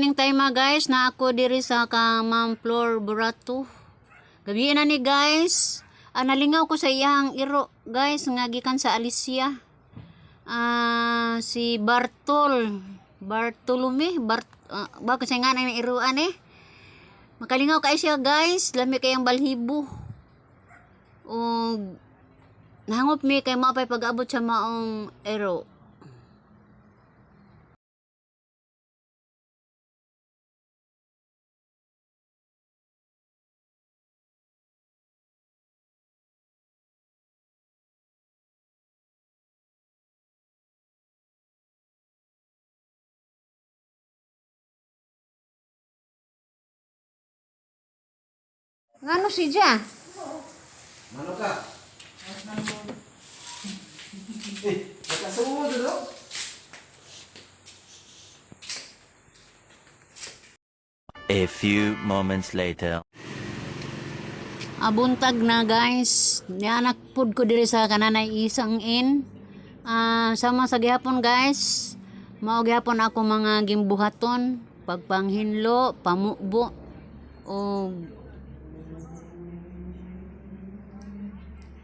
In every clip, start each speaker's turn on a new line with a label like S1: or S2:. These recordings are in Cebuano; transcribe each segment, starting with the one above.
S1: Kining time guys, na ako diri sa ka Ma'am Flor Burato. Gabi na ni guys. Ah, nalingaw ko sa iyang iro guys nga gikan sa Alicia. Ah, si Bartolome Bart ba kasi nga nang iruan eh. Makalingaw kay siya guys, lami kayang balhibo. Og nahangop mi kay mao pay pag-abot sa maong iro. Ngano si Ja?
S2: Mano ka? Eh, nakasuod no?
S3: A few moments later.
S1: Abuntag na guys. Nianak pud ko diri sa kananay isang inn. Ah, sama sa gihapon guys. Mao gihapon ako mga gimbuhaton, pagpanghinlo, pamubo og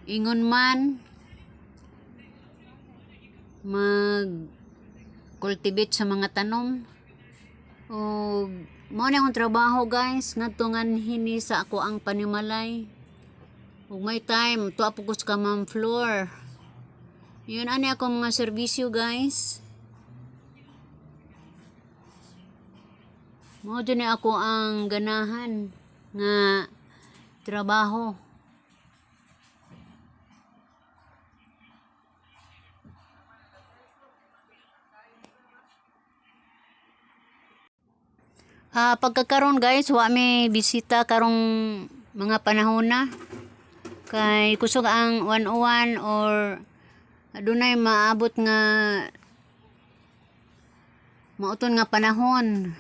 S1: ingon man mag cultivate sa mga tanom. Og mao na akong trabaho guys ngadto nganhi ni sa ako ang panimalay. Ug may time tuwa po ko sa Ma'am Flor. Yun ani ako mga serbisyo guys. Mao jud ni ako ang ganahan nga trabaho. Ah, pagkakaron guys, wa mi bisita karong mga panahon na. Kay kusog ang 101 or adunay maabot nga mauton nga panahon.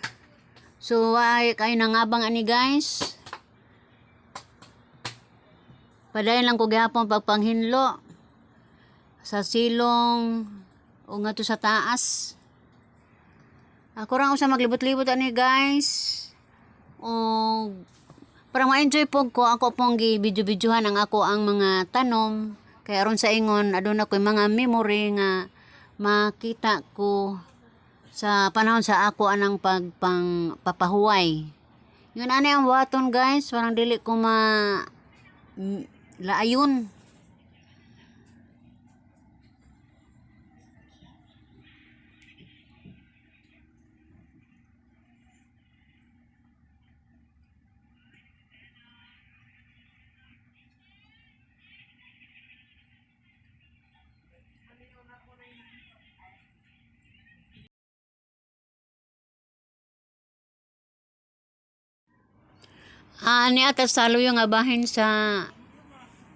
S1: So ay kayo nangabang ani guys. Padayon lang ko gihapon pagpanghinlo sa silong o ngadto sa taas. Ako ra usa maglibot-libot ani guys. O para ma-enjoy po ko ako pong gi-video-videohan ang ako ang mga tanom kay aron sa ingon aduna ko'y mga memory nga makita ko sa panahon sa ako anang pagpang papahuway. Yun ani ang waton guys, parang dili ko ma laayon. Ah, ni ata salo yung nga bahin sa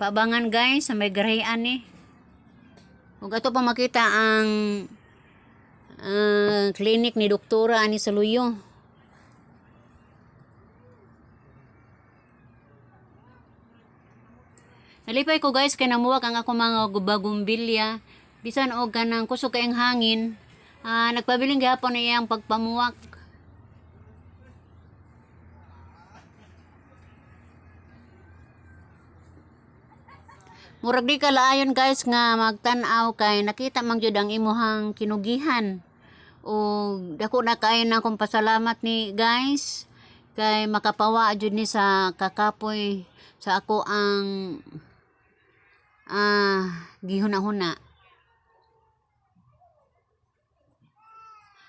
S1: pabangan guys, sa may garahian ni. Ug ato pa makita ang clinic ni doktora ani sa Luyo. Nalipay ko guys kay namuwak ang ako mga bagumbilya. Bisan og kanang kusog kayong hangin. Ah, nagpabiling gihapon na iyang pagpamuwak. Murag di ka laayon guys nga magtan-aw kay nakita man gyud ang imuhang kinugihan. O dako na kaayo na akong pasalamat ni guys kay makapawa jud ni sa kakapoy sa ako ang gihuna-huna.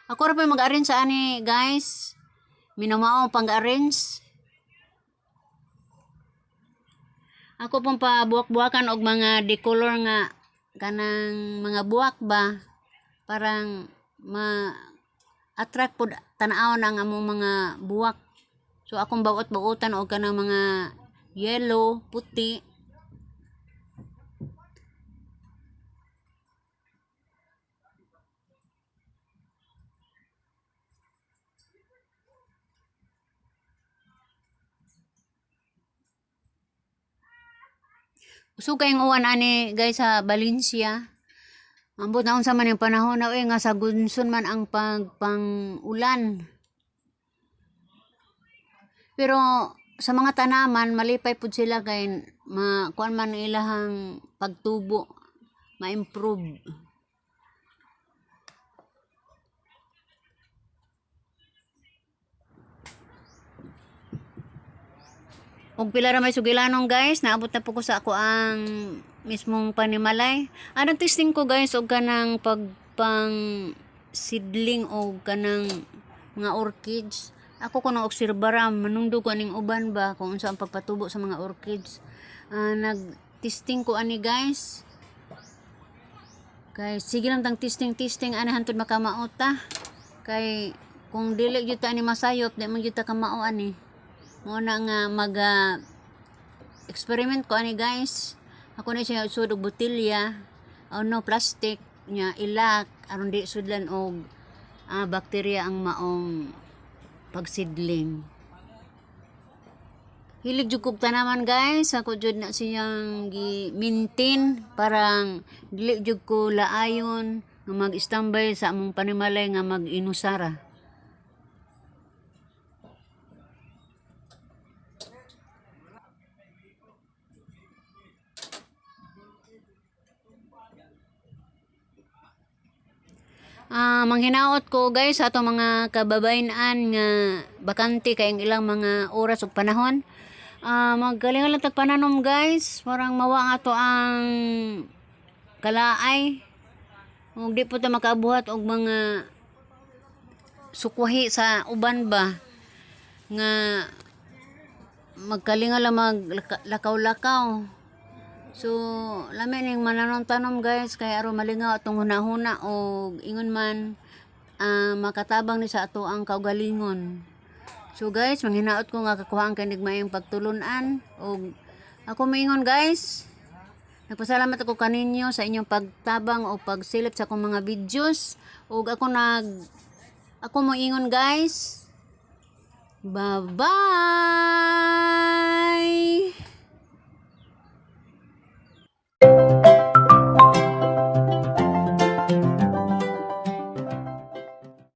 S1: Ako ra pa mag-arrange sa ani guys. Minumao pang-arrange. Ako pong pabuwak-buwakan og mga decolor nga kanang mga buwak ba parang ma attract pod tan-awon ang among mga buwak. So akong bawot-bawotan og kanang mga yellow, puti. Usog kayong uwan ani guys sa Valencia. Ambot na unsa man yung panahon na oy nga sa gunsun man ang pagpang ulan. Pero sa mga tanaman malipay pud sila kay ma kuan man ang ilahang pagtubo, ma-improve. Og pila ra may sugilanong, guys, naabot na po ko sa ako ang mismong panimalay. Anong testing ko, guys, og kanang pagpang seedling o kanang mga orchids. Ako ko nang obserba ra, manungdo ko aning uban ba kung unsa ang pagpatubo sa mga orchids. Nag-testing ko ani, guys. Kay sige lang tang testing testing ani hantud makamao ta. Kay kung dili gyud ta ani masayop, di man gyud ta kamao ani. Mao na nga mag experiment ko ani, guys. Ako na siya sud og botelya, o no plastic nya ilak aron di sudlan og bakterya ang maong pagsidling. Hilig jud kog tanaman, guys. Ako jud na siyang gi-maintain, parang dili jud ko laayon nga mag-standby sa among panimalay nga mag-inusara. Manghinaot ko, guys, sa atong mga kababayen-an nga bakante kay ang ilang mga oras ug panahon. Maggalingan lang tag pananom, guys, parang mawa ang ato ang kalaay. Ug di po ta makabuhat og mga sukwahi sa uban ba nga magkalinga lang mag lakaw-lakaw. So, lami ning mananom-tanom, guys, kay aron malingaw atong hunahuna og ingon man makatabang ni sa ato ang kaugalingon. So guys, manghinaot ko nga kakuhaan kay maayong pagtulunan og ako moingon, guys. Nagpasalamat ako kaninyo sa inyong pagtabang o pagsilip sa akong mga videos ug ako moingon, guys. Bye-bye.